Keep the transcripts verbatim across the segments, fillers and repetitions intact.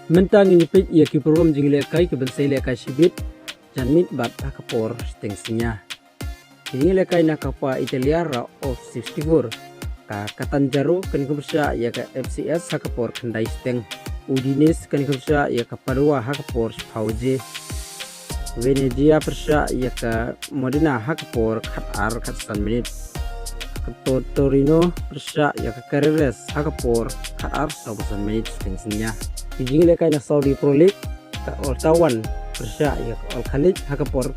Mynta ngin ïa peit ïa ki program jingïalehkai ki ban sa ïalehkai shibit janmiet bad ha ka por shiteng synñia. Ki jingïalehkai na ka Copa Italia Round of sixty-four, ka Catanzaro kan ïa pyrshah ïa ka F C S ha ka por khyndai shiteng. Udinese kan ïa pyrshah ïa ka Padova ha ka por shiphew baje. Venezia pyrshah ïa ka Modena ha ka por khatar khatsan minit. Ka To- Torino pyrshah ïa ka Cagliari ha ka por khatar sawphew san minit shiteng synñia. Ki jingïalehkai na Saudi Pro League, ka Al Taawoun pyrshah ïa ka Al Khaleej ha ka por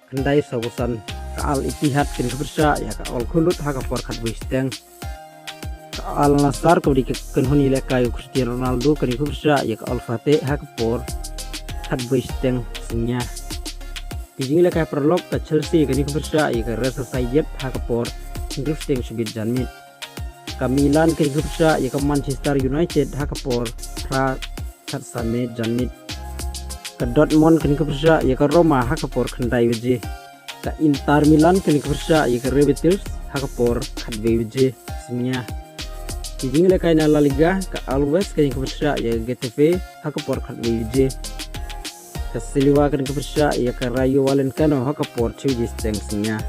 khyndai sawphew san. Ka Al Ittihad kan ïa pyrshah ïa ka Al Kholood ha ka por khatwei shiteng. Ka Al Nassr kaba dei ka kynhun ïalehkai u Cristiano Ronaldo kan ïa pyrshah ïa ka Al Fateh ha ka por khatwei shiteng synñia. Ki jingïalehkai paralok, ka Chelsea kan ïa pyrshah ïa ka Real Sociedad ha ka por hynriew shiteng shibit janmiet. Ka Milan kan ïa pyrshah ïa ka Manchester United ha ka por phra khatsan minit janmiet. Ka Dortmund kan ïa pyrshah ïa ka Roma ha ka por khyndai baje. Ka Inter Milan kan ïa pyrshah ïa ka Real Betis ha ka por khatwei baje synñia. Ki jingïalehkai na La Liga, ka Alaves kan ïa pyrshah ïa ka Getafe ha ka por khatwei baje. Ka Sevilla kan ïa pyrshah ïa ka Rayo Vallecano ha ka por hynriew baje shiteng synñia.